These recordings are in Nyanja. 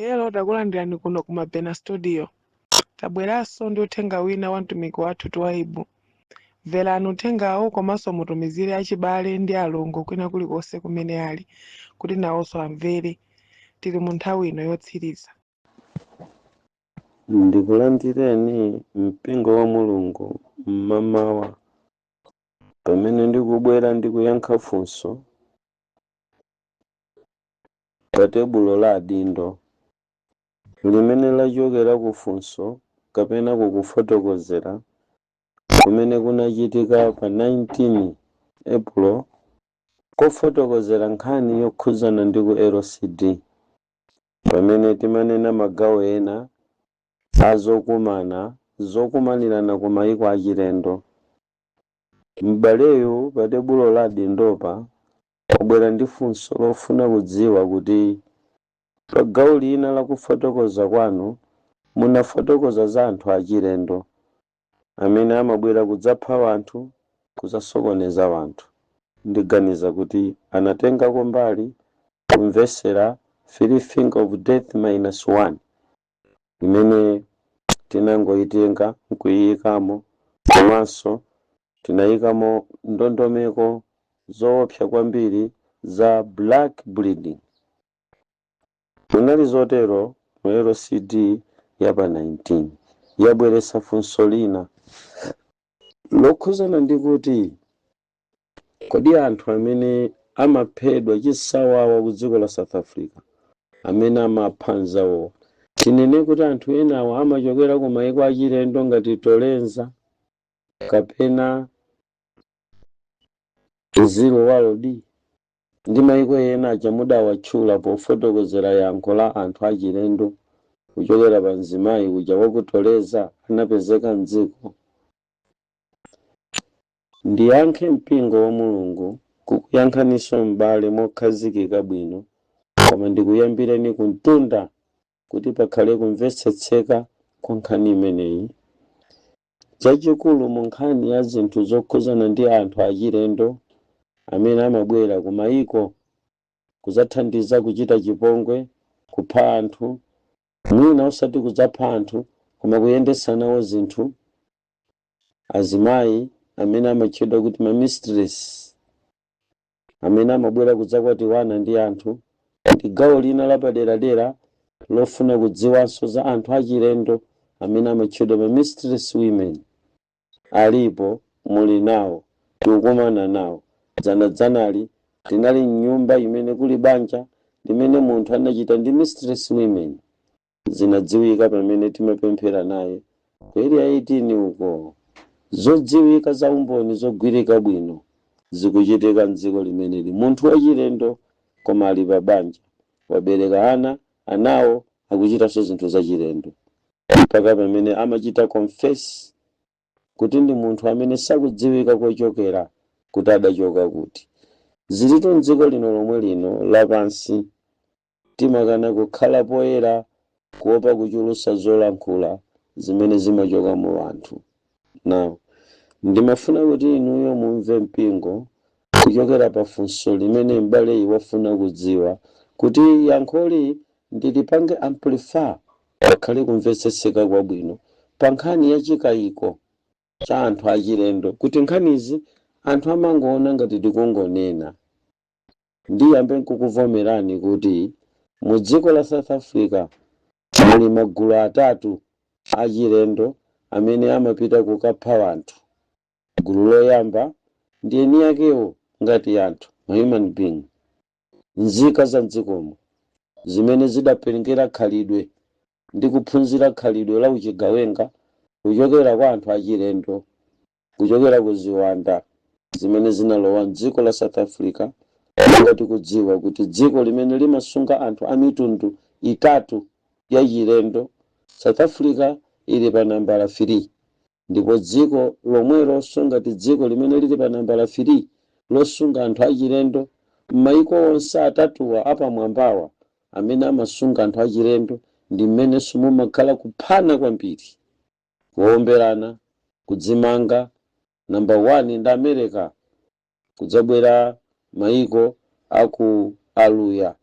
Hello, takulandirani kuno ku Mabena Studio. Tabweranso ndi uthenga wina wa mtumiki wathu Twaibu. Mverani uthengawo komanso mutumizire achibale ndi alongo kwina kulikonse kumene ali kuti nawonso amvere. Tili mu nthawi ino yotsiriza. Ndikulandireni mpingo wa Mulungu mmamawa pamene ndikubwera ndikuyankha funso pa tebulo la adindo limene lachokera ku funso kapena kukufotokozera kumene kunachitika pa 19 April, kofotokozera nkhani yokhuzana ndi ku LCD, pamene timanena magawo ena azokumana zokumanirana ku mayiko achilendo. M'baleyu pa tebulo la adindopa wabwera ndi funso lofuna kudziwa kuti pa gawo lina la kufotokoza kwanu munafotokoza za anthu achilendo amene amabwera kudzapha anthu, kudzasokoneza anthu. Ndiganiza kuti anatengako mbali kumvesera Three Finger of Death minus one imene tinangoyitenga nkuyiyikamo, komanso tinayikamo ndondomeko zoopsa kwambiri za black breeding. Munali zotero mu LCD ya pa 19. Yabweretsa funso lina lokhuzana ndi kuti kodi anthu amene amaphedwa chisawawa ku dziko la South Africa, amene amapha anzawowa, tinene kuti anthu enawo amachokera ku mayiko achilendo ngati Torenza kapena Zero World ndi mayiko ena aja mudawatchula pofotokozera yankho la anthu achilendo kuchokera pa mzimayi uja wakutoleza anapezeka mdziko? Ndiyankhe mpingo wa Mulungu kukuyankhaninso m'bale mokhazikika bwino, koma ndikuyambireni kumtunda kuti pakhale kumvetsetseka kwa nkhani imeneyi. Chachikulu mu nkhani ya zinthu zokhuzana ndi anthu achilendo amene amabwera ku mayiko kudzathandiza kuchita chipongwe, kupha anthu, mwina osati kudzapha anthu koma kuyendetsa nawo zinthu, azimayi amene amatchedwa kuti ma mistress amene amabwera kudzakwatiwana ndi anthu, ndi gawo lina lapaderadera lofuna kudziwanso za anthu achilendo amene amatchedwa ma mistress women. Alipo, muli nawo, tikukumana nawo. Dzanadzanali tinali mnyumba imene kuli banja limene munthu anachita ndi mistress women. Zinadziwika pamene timapemphera naye ku Area 18 uko. Zodziwika za umboni zogwirika bwino zikuchitika mdziko limeneli. Munthu wachilendo koma ali pa banja, wabereka ana, anawo akuchitanso zinthu zachilendo, mpaka pamene amachita confess kuti ndi munthu amene sakudziwika kochokera, kuti adachoka kuti. Zilitu mdziko lino lomwe lino lapansi. Timakana kukhala poyera kuopa kuchulutsa zolankhula zimene zimachoka mu anthu. Now, ndimafuna kuti inuyo mumve, mpingo, kuchokera pa funso limene m'baleyi wafuna kudziwa, kuti yankholi ndilipange amplify pakhale kumvetsetseka kwabwino pa nkhani ya chikayiko cha anthu achilendo, kuti nkhanizi anthu amangoona ngati tikungonena. Ndiyambe nkukuvomerani kuti mu dziko la South Africa muli magulu atatu achilendo amene amapita kukapha anthu. Gulu loyamba ndi eni akewo ngati anthu, ma human being, nzika za mdzikomo zimene zidaperengera khalidwe ndi kuphunzira khalidwe la uchigawenga kuchokera kwa anthu achilendo, kuchokera ku ziwanda zimene zinalowa mdziko la South Africa. Monga tikudziwa kuti dziko limene limasunga anthu a mitundu itatu ya chilendo, South Africa ili pa nambala 3, ndipo dziko lomwelo ngati dziko limene lili pa nambala 3 losunga anthu achilendo m'mayiko onse atatuwa apamwambawa amene amasunga anthu achilendo, ndi mmenenso mumakhala kuphana kwambiri, kuwomberana, kudzimanga. Namba 1 ndi America, kudzabwera mayiko aku Aluya.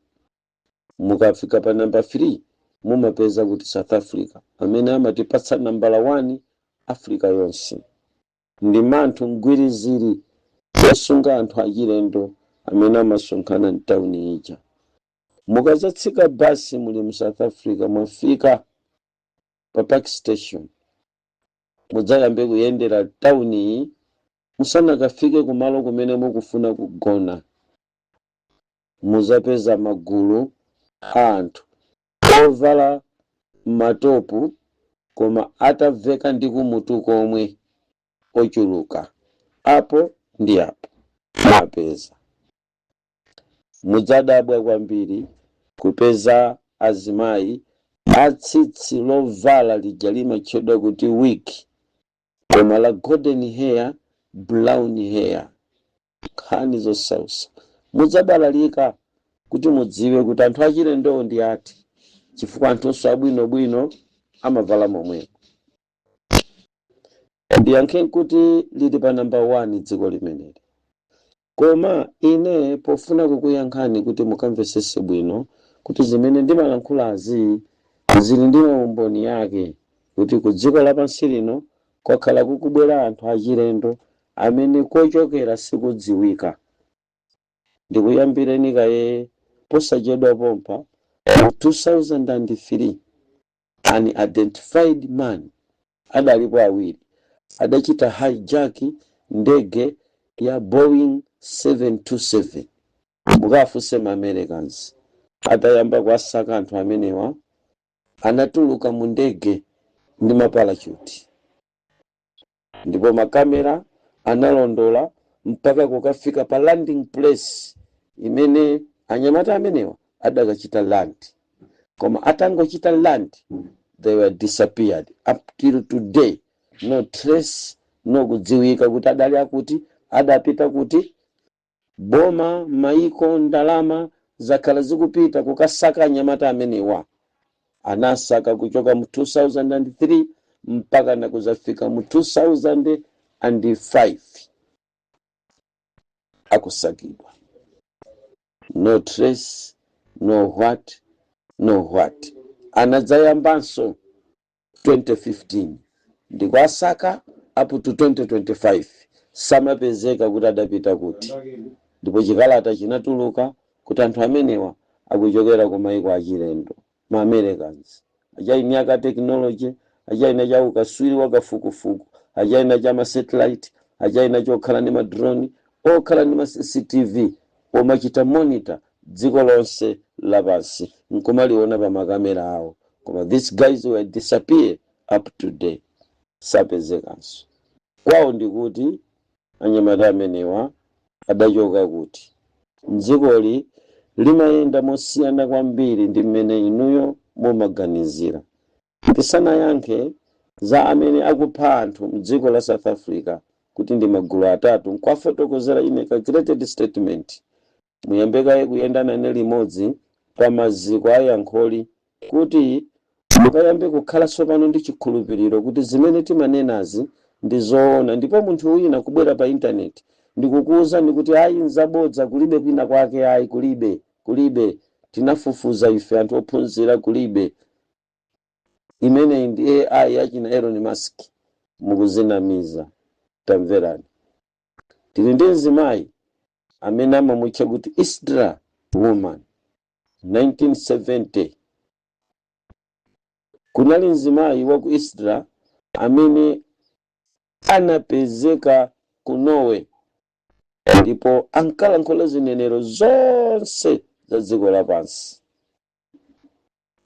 Mukafika pa namba 3 Mumapeza kuti South Africa amene amatipatsa nambala 1 Africa yonse ndi manthu mgwiriziri osunga anthu achilendo amene amasonkhana mtawuni ija. Mukadzatsika basi muli mu South Africa, mwafika pa Park Station, mudzayambe kuyendera tawuniyi musanakafike kumalo kumene mukufuna kugona, muzapeza magulu a anthu ovala matopu koma ataveka ndi kumutu komwe, ochuluka apo ndi apo. Mapeza mudzadabwa kwambiri kupeza azimayi atsitsi lovala lija limatchedwa kuti wig, koma la golden hair, brown hair, nkhani zosausa. Mudzabalalika kuti mudziwe kuti anthu achilendowo ndi ati, chifukwa anthunso abwinobwino amavala momwemo. Ndiyankhe kuti lili pa namba 1 dziko limeneli. Koma ine pofuna kukuyankhani kuti mukamvesese bwino kuti zimene ndimalankhulazi zili ndi maumboni yake, kuti ku dziko lapansi lino kwakhala kukubwera anthu achilendo amene kochokera sikudziwika, ndikuyambireni kaye posachedwa pompa. Mu 2003, unidentified man, adalipo awiri, adachita hijack ndege ya Boeing 727. Mukafunse ma Americans. Atayamba kuwasaka anthu amenewa, anatuluka mu ndege ndi ma parachute, ndipo makamera analondola mpaka kukafika pa landing place imene anyamata amenewa adakachita land. Koma atangochita land, they were disappeared. Up till today, no trace, no kudziwika kuti adali akuti, adapita kuti. Boma, maiko, ndalama zakhala zikupita kukasaka anyamata amenewa. Anasaka kuchoka mu 2003 mpaka na kuzafika mu 2005 akusakidwa, no trace, no what, no what. Anadzayambanso 2015 ndikuasaka up to 2025, samapezeka kuti adapita kuti. Ndipo chikalata chinatuluka kuti anthu amenewa akuchokera ku maiko achilendo. Ma Americans achaini aka technology, achaina cha ukaswiri wakafukufuku, achaina cha ma satellite, achaina chokhala ndi ma drone, okhala ndi ma CCTV, omachita monitor dziko lonse lapansi nkumaliona pa makamera awo. Koma these guys were disappear, up to day sapezekanso. Kwawo ndikuti anyamata amenewa adachoka kuti? Mdzikoli limayenda mosiyana kwambiri ndi mmene inuyo mumaganizira. Tisanayankhe za amene akupha anthu mdziko la South Africa kuti ndi magulu atatu, nkwafotokozera ine calculated statement, muyambe kaye kuyenda nane limodzi pa maziko a yankholi kuti mukayambe kukhala tsopano ndi chikhulupiriro kuti zimene timanenazi ndi zoona. Ndipo munthu wina kubwera pa intaneti ndikukuwuzani kuti ayi, nzabodza, kulibe kwina kwake, ayi, kulibe, kulibe, tinafufuza ife anthu ophunzira, kulibe, imeneyi ndi AI yachina Elon Musk, mukuzinamiza. Tamverani, tili ndi mzimayi amene amamutcha kuti Isdra woman. 1970 kunali mzimayi wa ku Isdra amene anapezeka ku Norway ndipo ankalankhula zinenero zonse za dziko lapansi,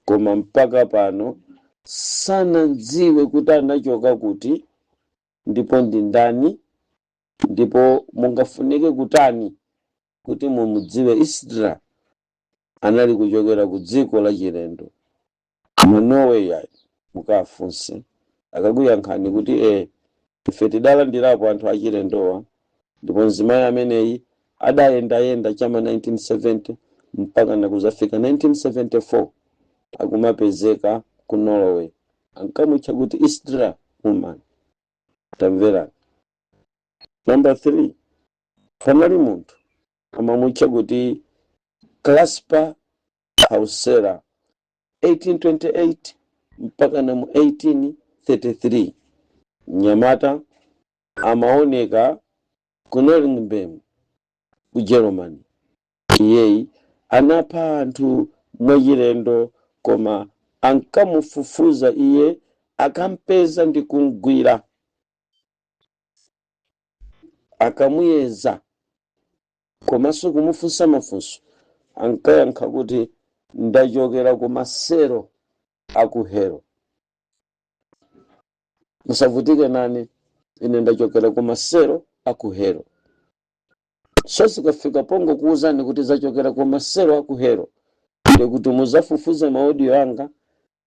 koma mpaka pano sanadziwe kuti anachoka kuti ndipo ndi ndani, ndipo mungafunike kutani kuti mumudziwe. Isdra anali kuchokera ku dziko la chilendo mu Norway. Yayi, mukafunse, akakuyankhani kuti ife tidalandirapo anthu achilendowa. Ndipo mzimayi ameneyi adayendayenda chama 1970 mpaka nakuzafika 1974 akumapezeka ku Norway, ankamutcha kuti Isdra woman. Tamverani, number 3, panali munthu amamutcha kuti Clasper Hausera. 1828 mpaka na mu 1833. Mnyamata amaoneka ku Nuremberg ku Germany. Iyeyi anapha anthu mwachilendo, koma ankamufufuza iye, akampeza ndi kumgwira, akamuyeza komanso kumufunsa mafunso, ankayankha kuti, "Ndachokera ku masero aku helo, musavutike nane, ine ndachokera ku masero aku helo." So zikafika pongokuwuzani kuti zachokera ku masero aku helo, ndikuti muzafufuze ma audio anga,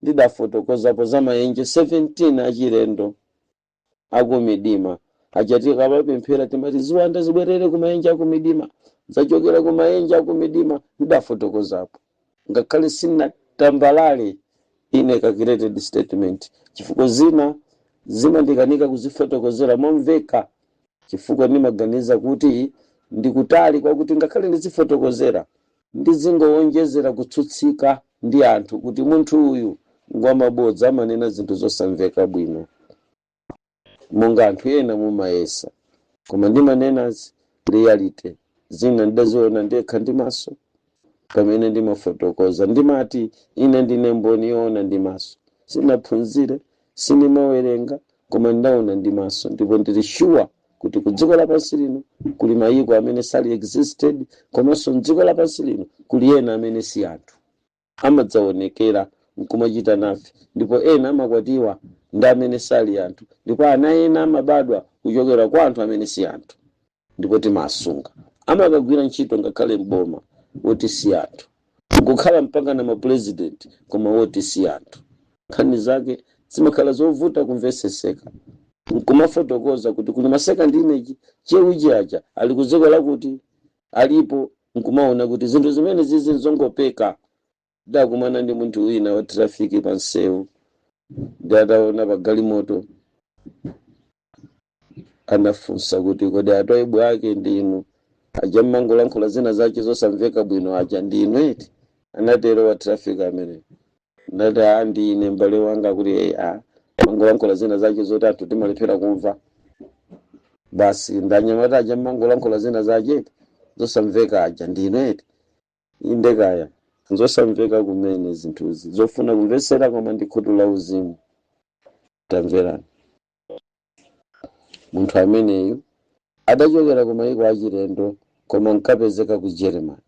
ndidafotokozapo za maenje 17 achilendo akumidima. Achati kamapemphera timati ziwanda zibwerere kumaenje akumidima, zachokera kumaenje akumidima. Ndidafotokozapo, ngakhale sinatambalale ine calculated statement, chifukwa zina zimandikanika kuzifotokozera momveka, chifukwa ndimaganiza kuti ndikutali kwakuti ngakhale ndizifotokozera ndizingowonjezera kutsutsika ndi anthu kuti munthu uyu ngwamabodza, amanena zinthu zosamveka bwino, monga anthu ena mumayesa. Koma ndimanena reality, zina ndidaziona ndekha ndi maso. Pamene ndimafotokoza ndimati ine ndine mboni yoona ndi maso. Sinaphunzire, sindimawerenga, koma ndaona ndi maso, ndipo ndili sure kuti ku dziko lapansi lino kuli mayiko amene sali existed, komanso mdziko lapansi lino kuli ena amene si anthu, amadzaonekera nkumachita nafe, ndipo ena amakwatiwa ndi amene sali anthu, ndipo ana ena amabadwa kuchokera kwa anthu amene si anthu, ndipo timasunga, amakagwira ntchito ngakhale mboma woti si anthu, nkukhala mpaka na mapurezidenti koma woti si anthu. Nkhani zake zimakhala zovuta kumveseseka, nkumafotokoza kuti kuli ma second image chewuchi aja ali ku dziko lakuti alipo, nkumaona kuti zinthu zimene zizi nzongopeka. Ndakumana ndi munthu wina wa traffic pa msewu, ndi ataona pa galimoto anafunsa kuti, "Kodi atwaibu ake ndinu aja mmangolankhula zina zake zosamveka bwino aja, ndinu eti?" Anatero wa traffic amene. Ndati, "A, ndine, m'bale wanga." Kuti, "Eh, a mangolankhula zina zake zoti anthu timalephera kumva basi, ndanyamata aja mmangolankhula zina zake zosamveka aja, ndinu eti?" "Inde kaya, nzosamveka kumene zinthuzi, zofuna kumvesera koma ndi khutu la uzimu." Tamverani, munthu ameneyu adachokera ku mayiko achilendo koma nkapezeka ku Germany.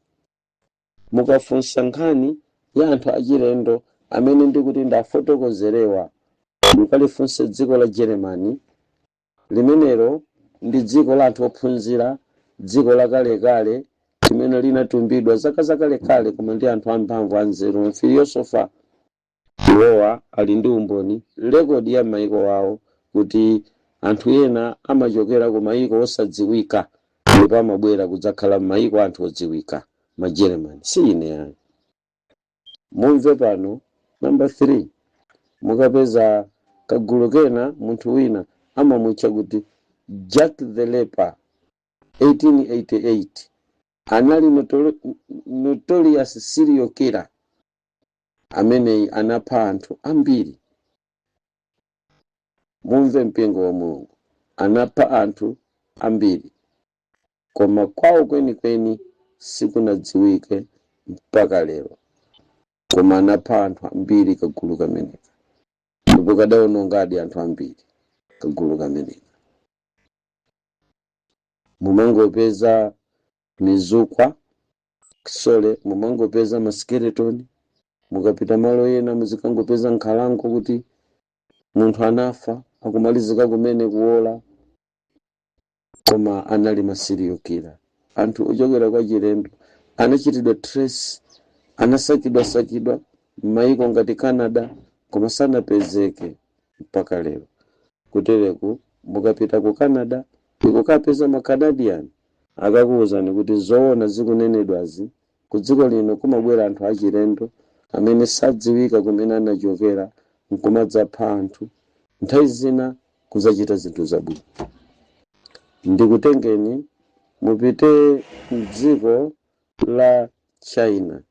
Mukafunsa nkhani ya anthu achilendo amene ndikuti ndafotokozerewa, mukalifunse dziko la Germany. Limenelo ndi dziko la anthu ophunzira, dziko lakalekale limene linatumbidwa zaka zakalekale, koma ndi anthu amphamvu, anzeru, mafilosofa. Iwowa ali ndi umboni, record ya maiko awo, kuti anthu ena amachokera ku mayiko osadziwika ndipo amabwera kudzakhala m'mayiko anthu odziwika, ma German. Si ine ayi. Mumve pano, number 3, mukapeza kagulu kena, munthu wina amamutcha kuti Jack the Ripper. 1888 anali notorious serial killer. Ameneyi anapha anthu ambiri. Mumve, mpingo wa Mulungu, anapha anthu ambiri, koma kwawo kwenikweni sikunadziwike mpaka lero. Koma anapha anthu ambiri kagulu kameneka, ndipo kadawonongadi anthu ambiri kagulu kameneka. Mumangopeza mizukwa sole, mumangopeza ma skeleton. Mukapita malo ena muzikangopeza nkhalango kuti munthu anafa akumalizika kumene kuola, koma anali ma serial killer, anthu ochokera kwa chilendo. Anachitidwa trace, anasakidwa sakidwa m'mayiko ngati Canada, koma sanapezeke mpaka lero. Kutereku mukapita ku Canada ikukapeza ma Canadian, akakuwuzani kuti zoona zikunenedwazi, ku dziko lino kumabwera anthu achilendo amene sadziwika kumene anachokera nkumadzapha anthu, nthawi zina kuzachita zinthu zabwino. Ndikutengeni mupite mdziko la China,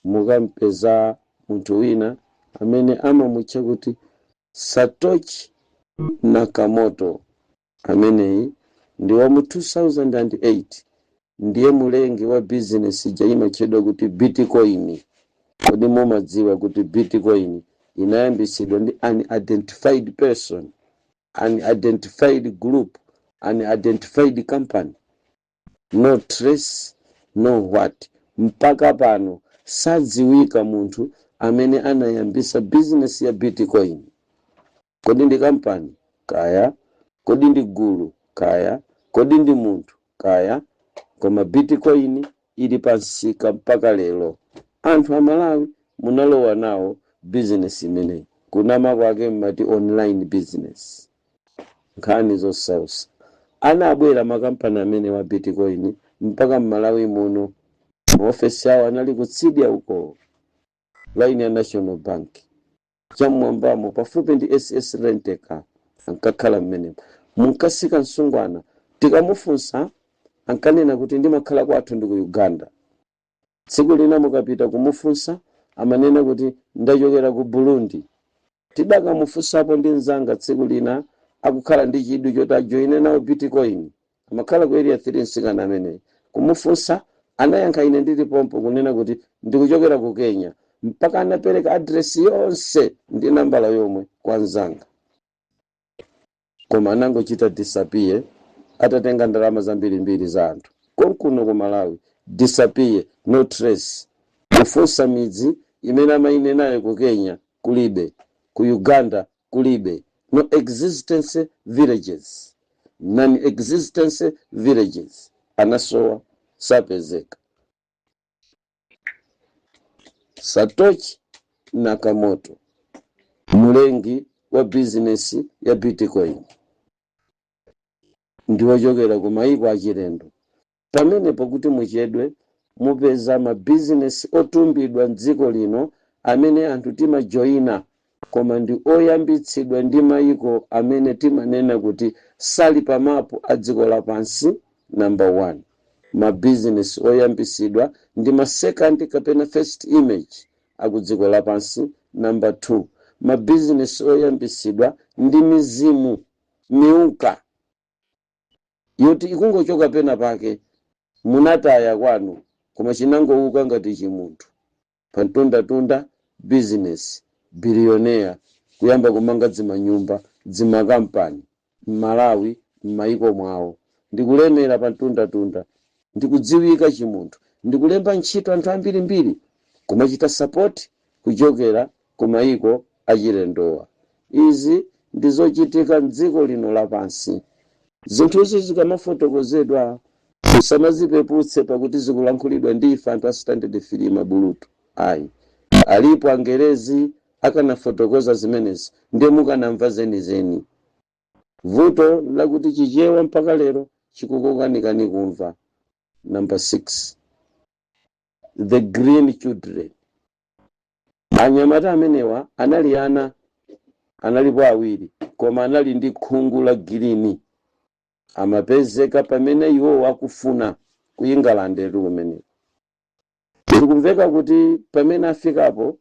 mukampeza Munthu wina amene amamutcha kuti Satoshi Nakamoto, ameneyi ndi wa mu 2008, ndiye mulengi wa bizinesi ija imatchedwa kuti Bitcoin. Kodi mumadziwa kuti Bitcoin inayambisidwa ndi unidentified person, unidentified group, unidentified company? No trace, no what. Mpaka pano sadziwika munthu amene anayambisa bizinesi ya Bitcoin. Kodi ndi kampani kaya, kodi ndi gulu kaya, kodi ndi munthu kaya? Koma Bitcoin ili pansika mpaka lero. Anthu Amalawi munalowa nawo bizinesi imeneyi. Kunama kwake mmati online business. Nkhani zosausa. Anabwera makampani amene wa Bitcoin mpaka Mmalawi muno. Maofesi awo anali kutsidya uko, line ya National Bank, chamwambamo pafupi ndi SS Rent-A-Car. Ankakhala mmenemo. Munkasika msungwana, tikamufunsa ankanena kuti ndimakhala kwathu ndi ku Uganda. Tsiku lina mukapita kumufunsa amanena kuti ndachokera ku Burundi. Tidakamufunsapo ndi mzanga tsiku lina, akukhala ndi chidwi choti ajoine nawo Bitcoin. Amakhala ku Area 3 msikana ameneyi. Kumufunsa anayankha ine ndili pompo kunena kuti ndikuchokera ku Kenya, mpaka anapereka address yonse ndi nambala yomwe kwa mzanga, koma anangochita disappear atatenga ndalama zambirimbiri za anthu konkuno ku Malawi. Disappear, no trace. Kufunsa midzi imene amayinenayo, ku Kenya kulibe, ku Uganda kulibe. No existence villages, non existence villages. Anasowa, sapezeka. Satoshi Nakamoto, mulengi wa bizinesi ya Bitcoin, ndi wochokera ku mayiko achilendo. Pamenepo kuti muchedwe, mupeza mabizinesi otumbidwa mdziko lino amene anthu timajoyina, koma ndi oyambitsidwa ndi mayiko amene timanena kuti sali pamapu a dziko lapansi. Number one, mabizinesi oyambisidwa ndi ma second kapena first image aku dziko lapansi. Number two, mabizinesi oyambisidwa ndi mizimu, miuka yoti ikungochoka pena pake munataya kwanu, koma chinangouka ngati chimunthu pantundatunda. Business billionaire kuyamba kumanga dzimanyumba, dzimakampani m'Malawi, m'mayiko mwawo, ndikulemera pantundatunda, ndikudziwika chimunthu, ndikulemba ntchito anthu ambirimbiri, kumachita support kuchokera ku mayiko achilendowa. Izi ndizochitika mdziko lino lapansi. Zinthuzi zikamafotokozedwa musamazipeputse pakuti zikulankhulidwa ndi ife anthu a Standard 3 mabulutu. Ayi, alipo Angerezi akanafotokoza zimenezi, ndiye mukanamva zenizeni. Vuto lakuti Chichewa mpaka lero chikukukanikani kumva. Number 6, the green children. Anyamata amenewa anali ana, analipo awiri, koma anali ndi khungu la green. Amapezeka pamene iwo akufuna ku England kumeneko. Zikumveka kuti pamene afikapo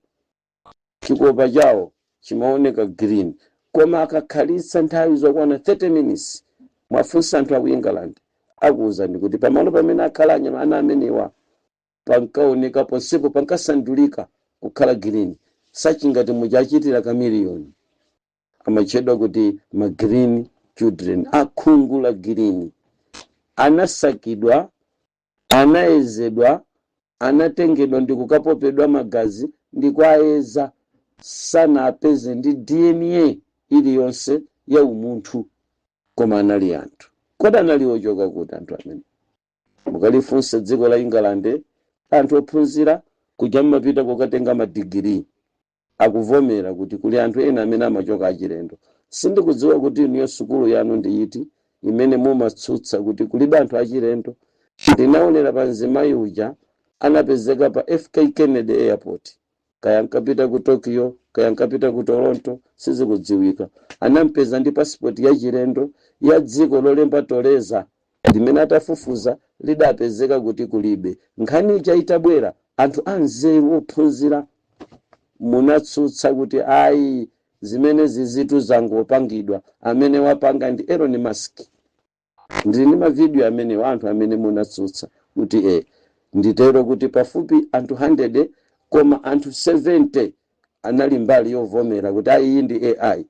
chikopa chawo chimaoneka green, koma akakhalitsa nthawi zokwana 30 minutes, mwafunsa anthu aku England akuwuzani kuti pamalo pamene akhala anyama ana amenewa pankaoneka ponsepo pankasandulika kukhala green, sachingati muchachitira chameleon. Amatchedwa kuti ma green children, akhungu la green. Anasakidwa, anayezedwa, anatengedwa ndi kukapopedwa magazi ndi kuayeza, sanapeze ndi DNA iliyonse ya umunthu, koma anali anthu. Kodi anali ochoka kuti anthu amene? Mukalifunse dziko la England, anthu ophunzira kuja mmapita kukatenga madigiri, akuvomera kuti kuli anthu ena amene amachoka achilendo. Sindikudziwa kuti inuyo sukulu yanu ndi iti imene mumatsutsa kuti kulibe anthu achilendo. Ndinaonera pa mzimayi uja anapezeka pa FK Kennedy Airport, kaya nkapita ku Tokyo, kaya nkapita ku Toronto, sizikudziwika. Anampeza ndi passport ya chilendo ya dziko lolemba Toleza, limene atafufuza lidapezeka kuti kulibe. Nkhani ija itabwera, anthu anzeru ophunzira Munatsutsa kuti ayi, zimene zizitu zangopangidwa, amene wapanga ndi Elon Musk. Ndili ndi mavidiyo amenewo, anthu amene munatsutsa kuti nditero kuti pafupi anthu 100, koma anthu 70 anali mbali yovomera kuti ayi, iyi ndi AI.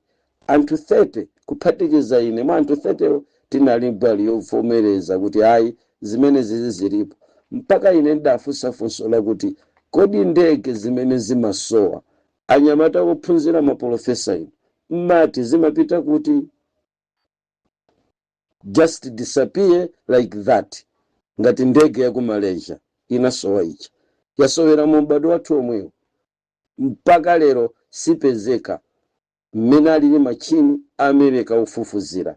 Anthu 30, kuphatikiza ine mwa anthu 30, tinali mbali yovomereza kuti ayi, zimene zizi zilipo. Mpaka ine ndafunsa funso lakuti, kodi ndege zimene zimasowa, anyamata ophunzira, maprofesa inu, mmati zimapita kuti? Just disappear like that, ngati ndege ya ku Malaysia inasowa icha, yasowera mu m'bado wathu omwewo, mpaka lero sipezeka. Mmene alili machini America ofufuzira,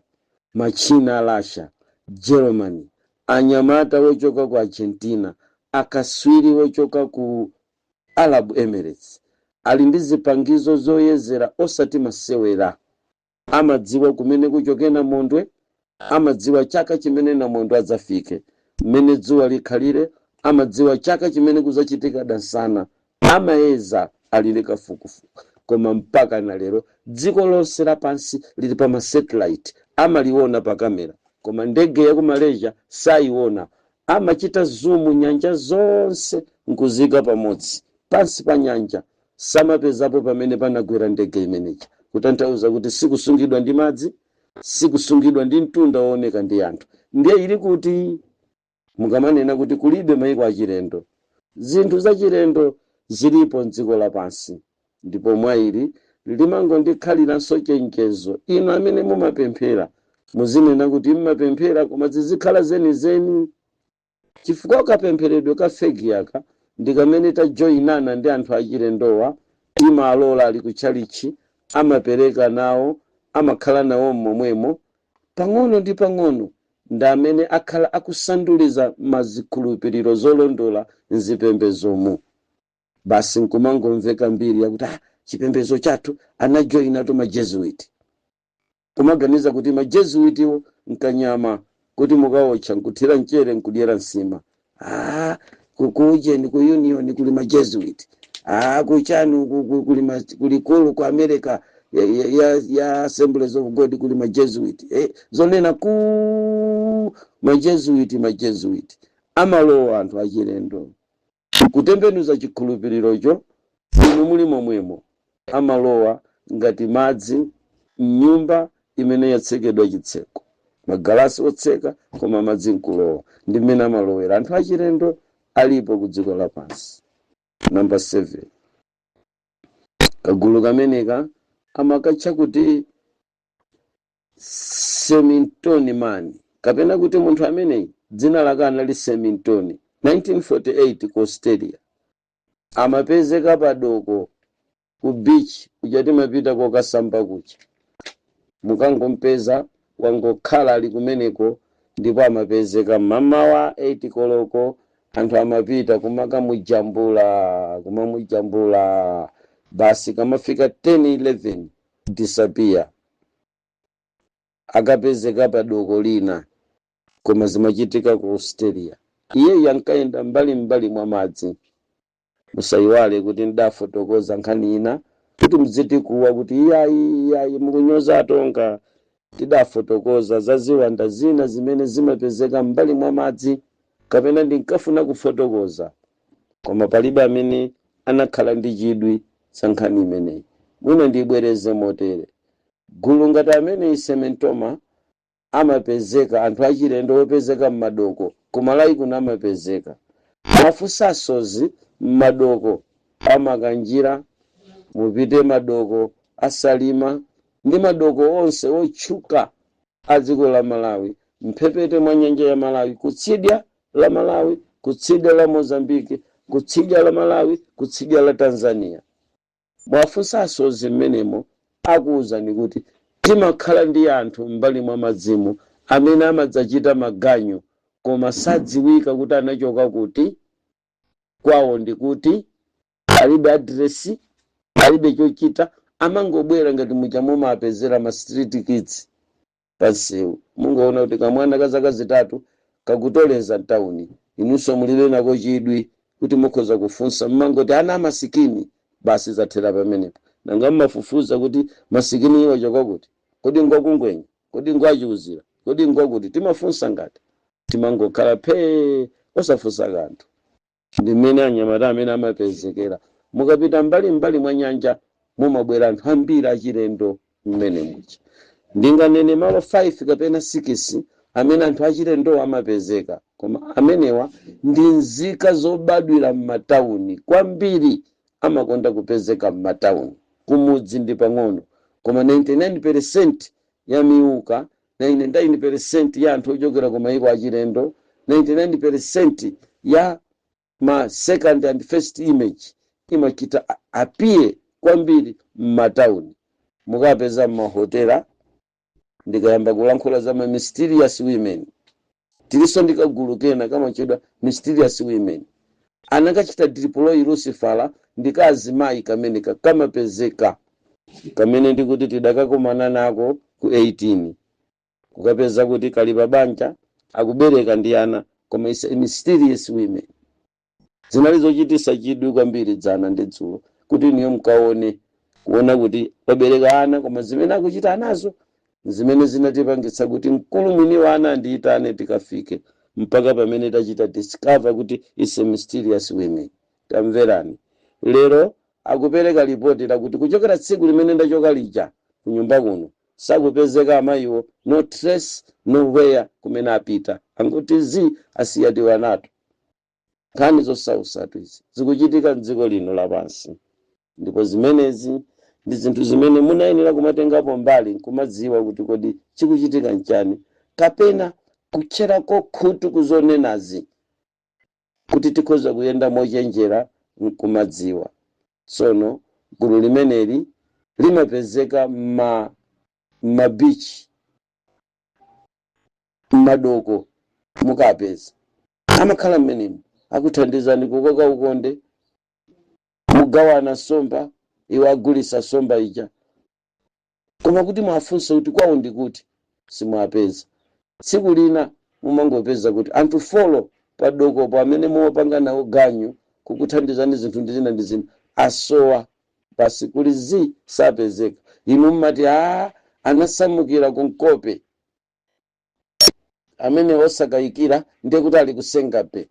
machini a Russia, Germany, anyamata wochoka ku Argentina, akaswiri wochoka ku Arab Emirates, ali ndi zipangizo zoyezera osati masewera. Amadziwa kumene kuchoke namondwe, amadziwa chaka chimene namondwe adzafike, mmene dzuwa likhalire, amadziwa chaka chimene kuzachitika dansana, amayeza, alili kafukufuku. Koma mpaka na lero dziko lonse lapansi lili pa masatellite, amaliona pa kamera, koma ndege ya ku Malaysia sayiona. Amachita zoom nyanja zonse nkuzika pamodzi, pansi pa nyanja samapezapo pamene panagwera ndege imeneyi, kutanthauza kuti sikusungidwa ndi madzi, sikusungidwa ndi mtunda wooneka ndi anthu. Ndiye ili kuti mukamanena kuti kulibe mayiko achilendo, zinthu zachilendo zilipo mdziko lapansi. Ndipo mwa ili limangondikhaliranso chenjezo, inu amene mumapemphera, muzinena kuti mmapemphera koma zizikhala zenizeni, chifukwa kapempheredwe ka fake aka ndi kamene tajoyinana ndi anthu achilendowa. Timalola ali kutchalichi, amapereka nawo, amakhala nawo momwemo. Pang'ono ndi pang'ono ndi amene akhala akusanduliza mazikhulupiriro zolondola mzipembezomo. Basi, nkumangomveka mbiri yakuti, ah, chipembezo chathu anajoyinatu maJesuit, kumaganiza kuti maJesuitiwo nkanyama kuti mukawotcha, nkuthira mchere, nkudyera nsima. Ah, kujeni ku union kuli maJesuit, ah, kuchani kuli kulikulu ku America ya Assemblies of God kuli maJesuit. Zonena ku maJesuit, maJesuit amalowa anthu achilendo kutembenuza chikhulupirirocho inu muli momwemo. Amalowa ngati madzi mnyumba imene yatsekedwa chitseko, magalasi otseka, koma madzi nkulowa. Ndi mmene amalowera anthu achilendo, alipo ku dziko lapansi. Namba 7, kagulu kameneka amakatcha kuti Semintoni Man, kapena kuti munthu ameneyi dzina lake anali Semintoni. 1948 ku Australia, amapezeka padoko ku beach kuja timapita kokasamba kuja, mukangompeza wangokhala ali kumeneko. Ndipo amapezeka mamawa 8 koloko, anthu amapita kumakamujambula, kumamujambula, basi kamafika 10, 11, disappear, akapezeka padoko lina. Koma zimachitika ku Australia. Iye ankayenda mbali mwa madzi. Musayiwale kuti ndafotokoza nkhani ina kuti mzitikuwa kuti iyayi, iyayi, mukunyoza atonga. Tidafotokoza za ziwanda zina zimene zimapezeka mbali mwa madzi, kapena ndinkafuna kufotokoza, koma palibe amene anakhala ndi chidwi za nkhani imeneyi. Mwina ndibwereze motere: gulu ngati amene Sementoma amapezeka, anthu achilendo opezeka m'madoko, kumalawi kuno amapezeka mafusasozi m'madoko amakanjira, mupite madoko aSalima ndi madoko onse otchuka a dziko la Malawi, mphepete mwa nyanja ya Malawi, kutsidya la Malawi, kutsidya la Mozambiki, kutsidya la Malawi, kutsidya la Tanzania. Mwafunsasozi mmenemo, akuwuzani kuti timakhala ndi anthu m'mbali mwa madzimu amene amadzachita maganyu, koma sadziwika kuti anachoka kuti, kwawo ndi kuti, alibe adiresi, alibe chochita. Amangobwera ngati muja mumapezera ma street kids pansewu. Mungoona kuti kamwana ka zaka 3 kakutoleza mtawuni, inunso mulibe nako chidwi kuti mukhoza kufunsa, mmangoti ana amasikini. Basi, zathera pamenepo. Nanga mmafufuza kuti masikini iwo choka kuti? Kodi ngwakungwenya? Kodi ngwachiuzira? Kodi ngwakuti? Timafunsa ngati timangokhala phee, osafunsa kanthu. Ndimene anyamata amene amapezekera. Mukapita mbali mbali mwa nyanja, mumabwera anthu ambiri achilendo mmene muja. Ndinganene malo 5 kapena 6 amene anthu achilendowo amapezeka, koma amenewa ndi nzika zobadwira m'matawuni. Kwambiri amakonda kupezeka m'matawuni, kumudzi ndi pang'ono. Koma 99% ya miuka, 99% ya anthu ochokera ku mayiko achilendo, 99% ya ma second and first image imachita appear kwambiri m'matawuni, mukapeza m'mahotela. Ndikayamba kulankhula za ma mysterious women, tilinso ndi kagulu kena kamachedwa mysterious women. Anakachita deploy Lucifera ndi kazimayi kameneka kamapezeka, kamene ndikuti tidakakumana nako ku 18, kukapeza kuti kali pa banja, akubereka ndi ana, koma is a mysterious women. Zinali zochitisa chidwi kwambiri dzana ndi dzulo kuti niyo mkaone kuona kuti wabereka ana, koma zimene akuchita anazo zimene zinatipangitsa kuti mkulu mwini wa ana andiyitane tikafike mpaka pamene tachita discover kuti is a mysterious women. Tamverani, lero akupereka ripoti lakuti kuchokera tsiku limene ndachoka lija kunyumba kuno, sakupezeka amayiwo. No trace, nowhere kumene apita, angoti zi asiyatiwa nato. Nkhani zosausatu izi zikuchitika mdziko lino lapansi, ndipo zimenezi ndi zinthu zimene munayenera kumatengapo mbali nkumadziwa kuti kodi chikuchitika nchani, kapena kutcherako khutu kuzonenazi kuti tikhoza kuyenda mochenjera nkumadziwa. Tsono gulu limeneli limapezeka ma mabichi, mmadoko, mukapeza amakhala mmenemu, akuthandizani kukoka ukonde, mugawana nsomba, iwo agulisa nsomba ija, koma kuti mwafunse kuti kwawo ndikuti, simwapeza. Tsiku lina mumangopeza kuti anthu 4 padokopo amene mumapanga nawo ganyu kukuthandizani zinthu ndi zina ndi zina asowa, basi, kuli zi, sapezeka. Inu mmati a anasamukira ku Nkope, amene osakayikira ndiye kuti ali kusengabe.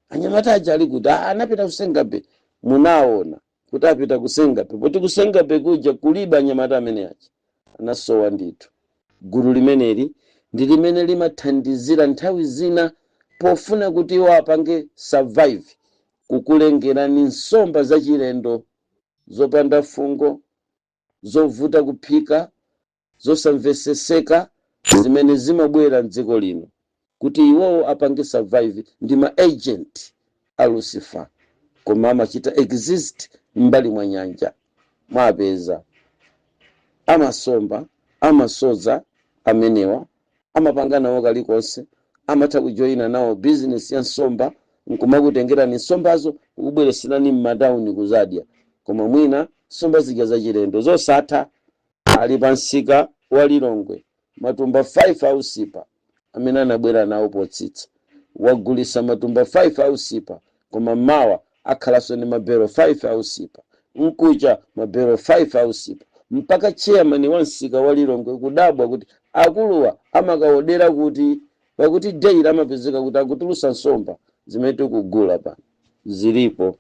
Anyamata aja ali kuti? Ah, anapita kusengabe. Munaona kuti apita kusengabe, poti kusengabe kuja kulibe anyamata amene aja, anasowa ndithu. Gulu limeneli ndi limene limathandizira nthawi zina pofuna kuti iwo apange survive, kukulengerani nsomba zachilendo, zopanda fungo, zovuta kuphika, zosamveseseka, zimene zimabwera mdziko lino kuti iwowo apange survive. Ndi ma agent a Lucifer, koma amachita exist m'mbali mwa nyanja. Mwapeza amasomba, amasodza amenewa, amapanga nawo kalikonse, amatha kujoyina nawo business ya nsomba nkumakutengerani nsombazo, kukubwereserani m'matawuni kuzadya, koma mwina nsomba zija zachilendo zosatha. Ali pa msika wa Lilongwe, matumba 5 ausipa amene anabwera nawo potsitsa, wagulisa matumba 5 ausipa, koma mawa akhalanso ndi mabero 5 ausipa, mkucha mabero 5 ausipa, mpaka chairman wa msika wa Lilongwe kudabwa kuti akuluwa amakaodera kuti, pakuti daily amapezeka kuti akutulusa nsomba zimene tikugula pano. Zilipo,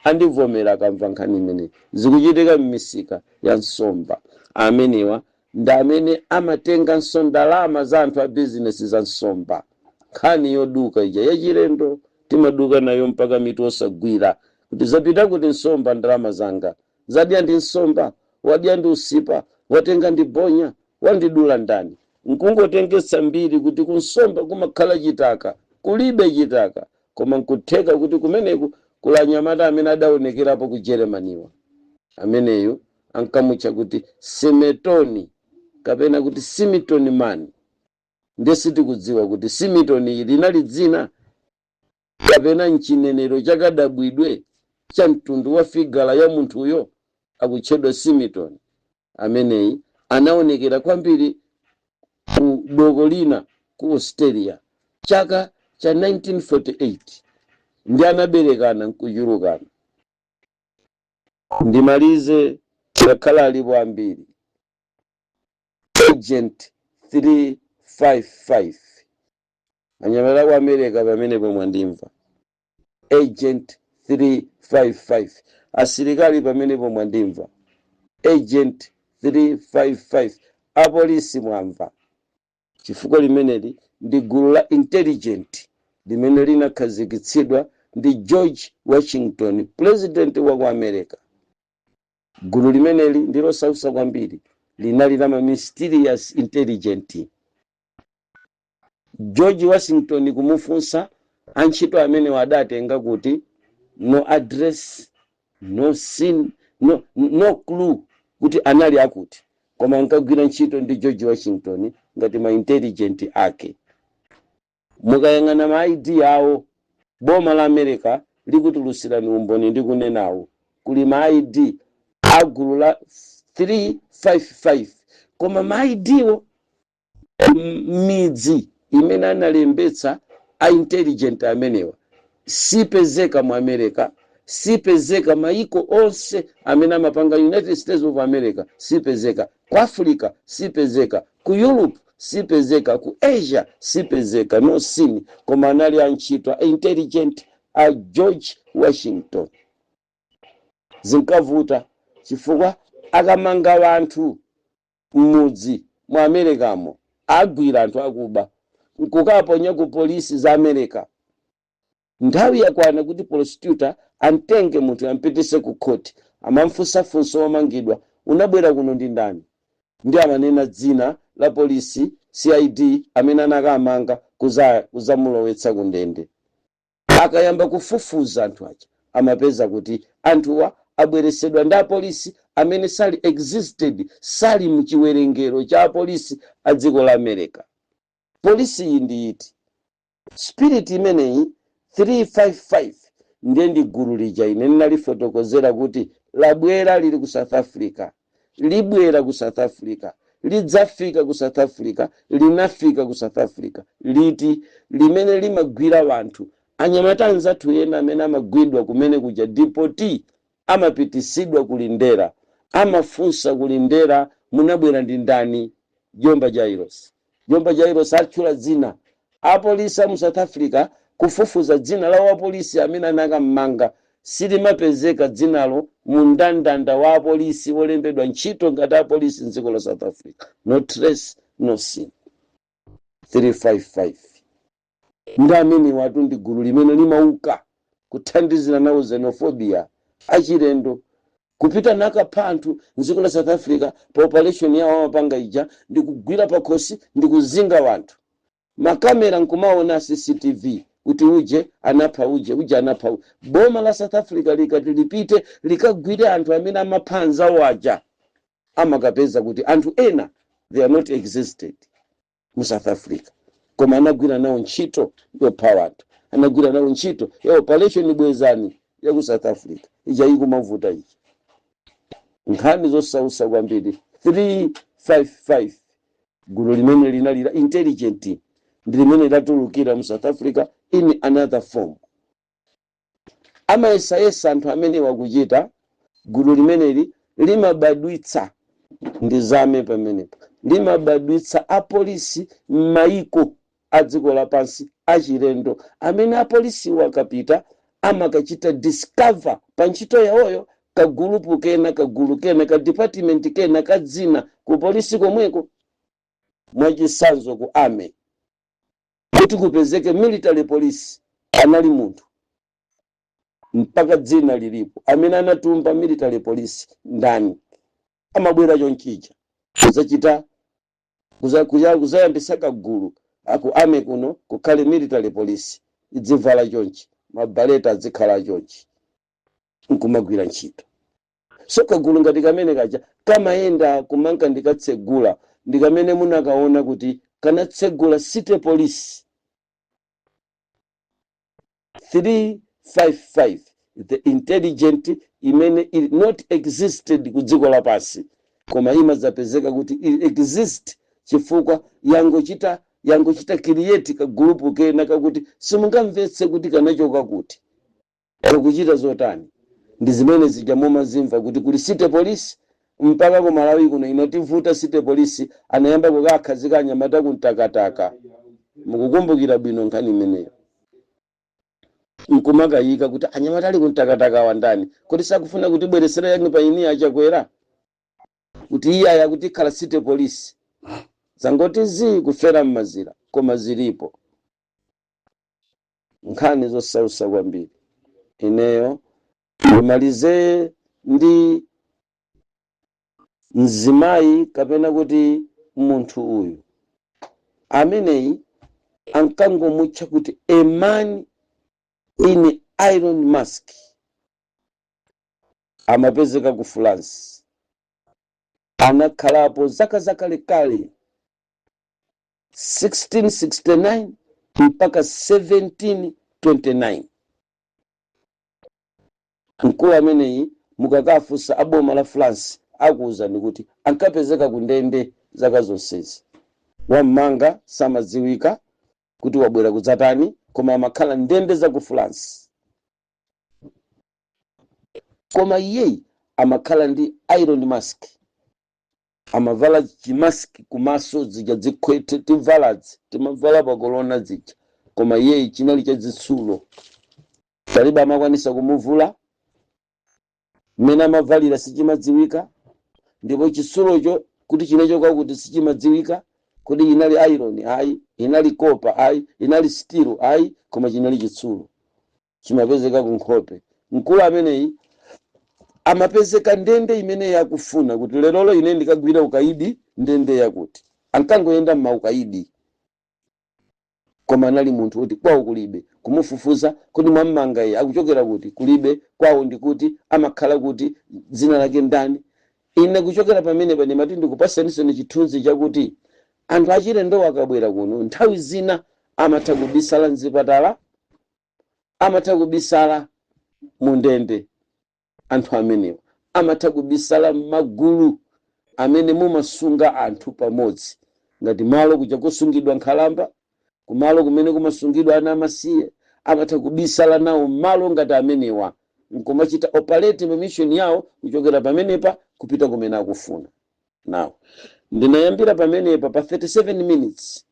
andivomera akamva nkhani imeneyi. Zikuchitika m'misika ya nsomba. Amenewa ndi amene amatenganso ndalama za anthu a bizinesi za nsomba. Nkhani yoduka ija yachilendo timaduka nayo mpaka mitu osagwira kuti zapita kuti nsomba, ndalama zanga zadya ndi nsomba, wadya ndi usipa, watenga ndi bonya, wandidula ndani? Nkungotengetsa mbiri kuti kunsomba kumakhala chitaka. Kulibe chitaka, koma nkutheka kuti kumeneku kuli anyamata amene adaonekerapo ku Germanywa. Ameneyu ankamutcha kuti Semetoni kapena kuti Simitoni man. Ndiye sitikudziwa kuti Simitoni ili linali dzina kapena mchinenero chakadabwidwe cha mtundu wa figure ya munthuyo akutchedwa Simitoni. Ameneyi anaonekera kwambiri ku doko lina ku Australia chaka cha 1948, ndi anaberekana nkuchulukana. Ndimalize, ngakhala alipo ambiri. Agent 355, anyamata ku America pamenepo mwandimva? Agent 355, asilikali pamenepo mwandimva? Agent 355, apolisi mwamva? Chifukwa limeneli ndi gulu la intelligent limene linakhazikitsidwa ndi George Washington, president wa ku America. Gulu limeneli ndilosausa kwambiri, linali la ma mysterious intelligent. George Washington kumufunsa antchito amene adatenga kuti, no address, no scene, no clue kuti anali akuti, koma ankagwira ntchito ndi George Washington ngati ma intelligent ake. Mukayang'ana ma ID awo, boma la America likutulutsirani umboni ndi kunenawo, kuli ma ID a gulu la 355, koma ma ID wo midzi imene analembetsa a intelligent amenewa sipezeka mu America, sipezeka maiko onse amene amapanga United States of America, sipezeka ku Africa, sipezeka ku Europe, sipezeka ku Asia, sipezeka, no scene. Koma anali antchito a intelligent a George Washington. Zinkavuta chifukwa akamanga wanthu m'mudzi mu Americamo, agwira anthu akuba nkukaponya ku polisi za America, nthawi yakwana kuti prosecutor amtenge munthu ampitise ku khoti, amamfunsafunsa womangidwa, "Unabwera kuno ndi ndani?" Ndi amanena dzina la polisi CID amene anakamanga kuzamulowetsa ku ndende. Akayamba kufufuza anthu aja, amapeza kuti anthuwa abweresedwa ndi apolisi amene sali existed, sali mchiwerengero cha apolisi a dziko la America. Polisi iyi ndi iti? Spirit imeneyi 355 ndiye ndi gulu lija ine ndinalifotokozera kuti labwera, lili ku South Africa, libwera ku South Africa, lidzafika ku South Africa, linafika ku South Africa liti, limene limagwira wanthu, anyamata anzathu ena amene amagwidwa kumene kuja, deport, amapitisidwa kulindera, amafunsa kulindera, "Munabwera ndi ndani?" Jomba Jairos, Jomba Jairos, atchula dzina. Apolisi amu South Africa kufufuza dzina la wapolisi amene anakam'manga, silimapezeka dzinalo mu mndandanda wa apolisi wolembedwa ntchito ngati apolisi mdziko la South Africa. No trace, no scene. 355 ndi amene watu ndi gulu limene limauka kuthandizira nawo xenophobia, achilendo, kupita nakapha anthu mdziko la South Africa. Pa operation yawo amapanga ija ndi kugwira pakhosi ndi kuzinga wanthu, makamera nkumaona CCTV kuti uje anapha uje, uje anapha uje. Boma la South Africa likati lipite likagwire anthu amene amapha anzawo aja, amakapeza kuti anthu ena they are not existed mu South Africa, koma anagwira nawo ntchito yopha wanthu, anagwira nawo ntchito ya Operation Bwezani ya ku South Africa ija ikumavuta iji. Nkhani zosausa kwambiri. 355, gulu limene linali la intelligent, ndi limene latulukira mu South Africa in another form. Amayesayesa anthu amene wakuchita gulu limeneli limabadwitsa, ndizame pamenepo, limabadwitsa apolisi m'mayiko a dziko lapansi achilendo, amene apolisiwo akapita amakachita discover pa ntchito yawoyo kagulupu kena, kagulu kena, ka department kena ka dzina ku polisi komweko. Mwachisanzo, ku army kuti kupezeke military police, anali munthu mpaka dzina lilipo. Amene anatumba military police ndani? Amabwera chonchija kuzachita kuzayambisa kagulu aku army kuno, kukhale military police, idzivala chonchi, mabaleta adzikhala chonchi, nkumagwira ntchito. So kagulu ngati kamene kaja kamayenda kumanka ndikatsegula, ndi kamene munakaona kuti kanatsegula city police. 355, the intelligent imene ili not existed ku dziko lapansi, koma imadzapezeka kuti ili exist chifukwa yangochita create kagulupu kena kakuti simungamvetse kuti kanachoka kuti, kakuchita zotani. Ndi zimene zija mumazimva kuti kuli city police. Mpaka ku Malawi kuno inativuta city police, anayamba kukakhazika anyamata kumtakataka. Mukukumbukira bwino nkhani imeneyo, nkumakayika kuti anyamata ali kumtakataka wandani? Kuti sakufuna kutibweresera young pioneer aChakwera, kuti iye aya kuti ikhala city police. Zangoti zi kufera mmazira, koma zilipo nkhani zosausa kwambiri. Ineyo ndimalize ndi mzimayi kapena kuti munthu uyu ameneyi ankangomutcha kuti a man in iron mask. Amapezeka ku France, anakhalapo zaka zakalekale, 1669 mpaka 1729. Mkulu ameneyi, mukakafunsa aboma la France, akuwuzani kuti ankapezeka ku ndende zaka zonsezi. Wam'manga samadziwika kuti wabwera kudzatani, koma amakhala ndende za ku France. Koma iyeyi amakhala ndi iron mask, amavala chimaski kumaso, zija zikhwete tivaladzi timavala pa korona zija, koma iyeyi chinali chazitsulo, palibe amakwanisa kumuvula. Mmene amavalira sichimadziwika, ndipo chitsulocho kuti chinachoka kuti sichimadziwika. Kuti inali iron, ayi, inali copper, ayi, inali steel, ayi, koma chinali chitsulo chimapezeka ku nkhope. Mkulu ameneyi amapezeka ndende imene yakufuna kuti lerolo ine ndikagwira ukaidi ndende yakuti. Ankangoyenda m'maukaidi, koma anali munthu kuti kwawo kulibe. Kumufufuza kuti mwammanga iye akuchokera kuti, kulibe kwawo, ndikuti amakhala kuti, dzina lake ndani. Ine kuchokera pamenepa ndimati ndikupasaniseni chithunzi chakuti anthu achilendo akabwera kuno, nthawi zina amatha kubisala mzipatala, amatha kubisala mu ndende. Anthu amenewa amatha kubisala m'magulu amene mumasunga anthu pamodzi, ngati malo kuja kusungidwa nkhalamba, kumalo kumene kumasungidwa ana amasiye. Amatha kubisala nawo malo ngati amenewa nkumachita operate ma mission yawo kuchokera pamenepa kupita kumene akufuna. Nawo ndinayambira pamenepa pa 37 minutes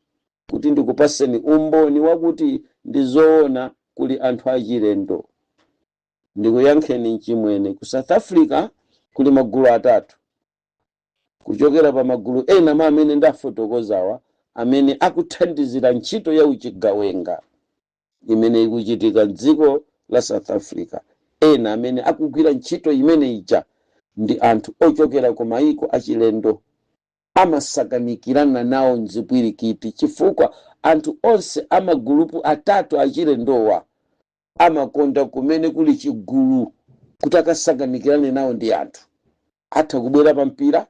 kuti ndikupaseni umboni wakuti ndi zoona kuli anthu achilendo. Ndikuyankheni mchimwene, ku South Africa kuli magulu atatu kuchokera pa magulu ena mwa amene ndafotokozawa, amene akuthandizira ntchito ya uchigawenga imene ikuchitika mdziko la South Africa. Ena amene akugwira ntchito imene ija ndi anthu ochokera ku mayiko achilendo, amasakanikirana nawo mzipwirikiti, chifukwa anthu onse amagulupu atatu achilendowa amakonda kumene kuli chigulu kuti akasakanikirane nawo ndi anthu. Atha kubwera pa mpira,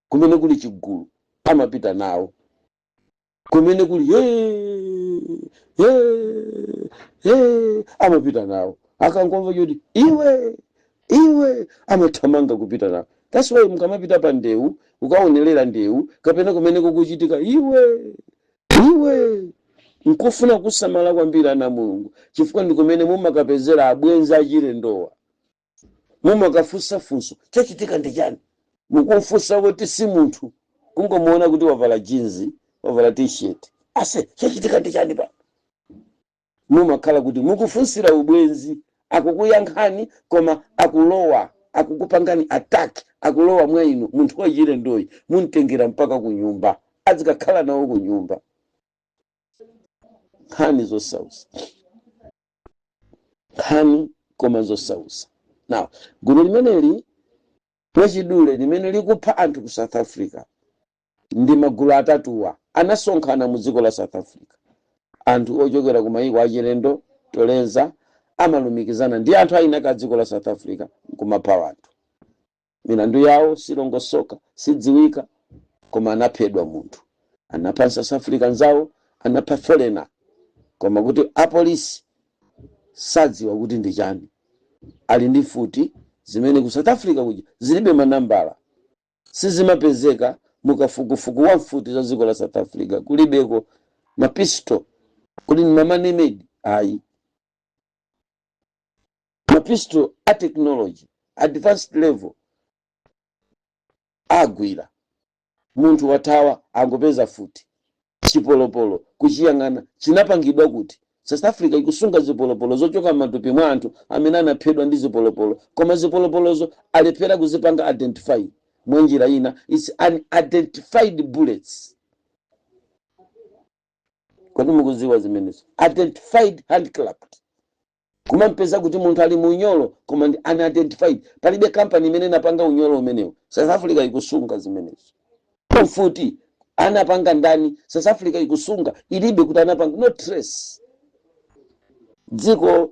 kumene kuli chigulu amapita nawo, kumene kuli ye ye ye amapita nawo. Akangomva choti iwe iwe, amathamanga kupita nawo. That's why mukamapita pa ndewu, ukaonerera ndewu kapena kumene kukuchitika iwe iwe, nkufuna kusamala kwambiri, ana Mulungu, chifukwa ndi kumene mumakapezera abwenzi achilendowa. Mumakafunsa funso, "Chachitika ndi chani?" Mukumfunsa kuti si munthu, kungomuona kuti wavala jeans, wavala T-shirt, "Ase, chachitika ndi chani pa?" Mumakhala kuti mukufunsira ubwenzi, akukuyankhani, koma akulowa, akukupangani attack, akulowa mwa inu. Munthu wachilendoyi mumtengera mpaka ku nyumba, azikakhala nawo ku nyumba. Nkhani zosausa, nkhani koma zosausa. Now, gulu limeneli mwachidule limene likupha anthu ku South Africa ndi magulu atatuwa. Anasonkhana mu dziko la South Africa anthu ochokera ku mayiko achilendo tolenza, amalumikizana ndi anthu ainaka dziko la South Africa nkumapha anthu. Milandu yawo silongosoka, sidziwika, koma anaphedwa munthu, anapha South Africa nzawo, anapha foreigner, koma kuti apolisi sadziwa kuti ndi chani. Ali ndi mfuti zimene ku South Africa kuja zilibe manambala, sizimapezeka mukafukufuku wa mfuti za dziko la South Africa. Kulibeko mapisto kuti ni ma man-made, ayi. Mapistol a technology advanced level agwira munthu wathawa, angopeza futi chipolopolo, kuchiyang'ana chinapangidwa kuti. South Africa ikusunga zipolopolo zochoka m'matupi mwa anthu amene anaphedwa ndi zipolopolo, koma zipolopolozo alephera kuzipanga identify. Mwa njira ina, it's unidentified bullets. Kodi mukuziwa zimenezo? Identified handclapped, kumampeza kuti munthu ali mu unyolo koma ndi unidentified, palibe kampani imene inapanga unyolo umenewo. South Africa ikusunga zimenezo. Mfuti anapanga ndani? South Africa ikusunga, ilibe kuti anapanga, no trace. Dziko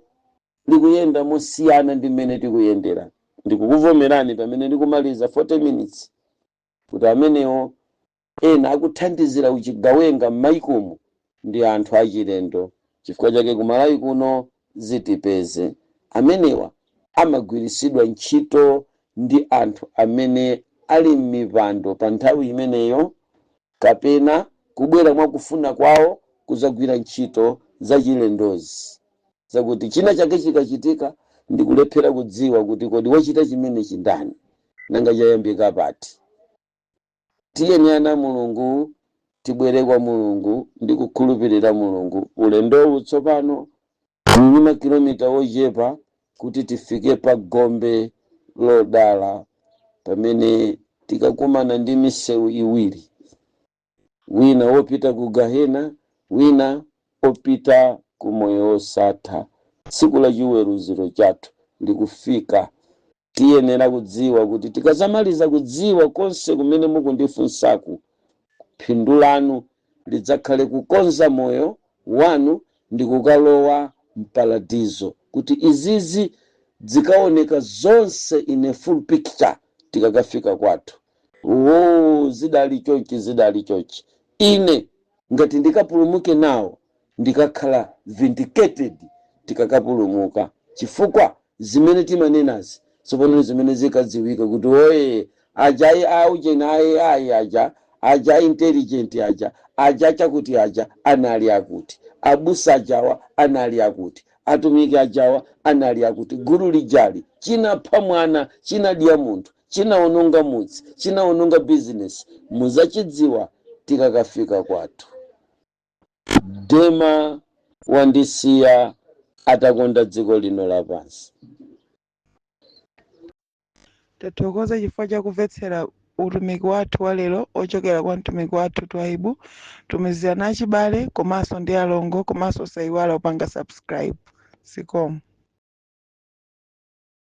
likuyenda mosiyana ndi mmene tikuyendera. Ndikukuvomerani pamene ndikumaliza 40 minutes kuti amenewo ena akuthandizira uchigawenga m'maikomo ndi anthu achilendo. Chifukwa chake kumalawi kuno zitipeze amenewa amagwirisidwa ntchito ndi anthu amene ali m'mipando pa nthawi imeneyo, kapena kubwera mwakufuna kwawo kuzagwira ntchito zachilendozi, zakuti china chake chikachitika ndikulephera kudziwa kuti kodi wachita chimenechi ndani, nanga chayambika pati. Tiyeni ana Mulungu, tibwere kwa Mulungu ndi kukhulupirira Mulungu. Ulendowu tsopano ndi makilomita ochepa kuti tifike pa gombe lodala, pamene tikakumana ndi misewu iwiri, wina wopita ku gahena, wina opita ku moyo wosatha. Tsiku la chiweruziro chathu likufika. Tiyenera kudziwa kuti tikazamaliza kudziwa konse kumene mukundifunsaku, phindu lanu lidzakhale kukonza moyo wanu ndi kukalowa mparadizo, kuti izizi zikaoneka zonse in a full picture tikakafika kwathu. Wo zidali chonchi, zidali chonchi, ine ngati ndikapulumuke nawo, ndikakhala vindicated tikakapulumuka, chifukwa zimene timanenazi tsopano zimene zikadziwika kuti oye aja ayi auchena ayi ayi aja aja intelligent aja aja chakuti aja anali akuti, abusa ajawa anali akuti, atumiki ajawa anali akuti, gulu lijali chinapha mwana, chinadya munthu, chinaononga mudzi, chinaononga bizinesi, muzachidziwa tikakafika kwathu. Dema wandisiya atakonda dziko lino lapansi. Tathokoza chifukwa chakumvetsera utumiki wathu wa lero ochokera kwa mtumiki wathu Twaibu. Tumizirana achibale komanso ndi alongo, komanso osayiwala kupanga subscribe. Zikomo.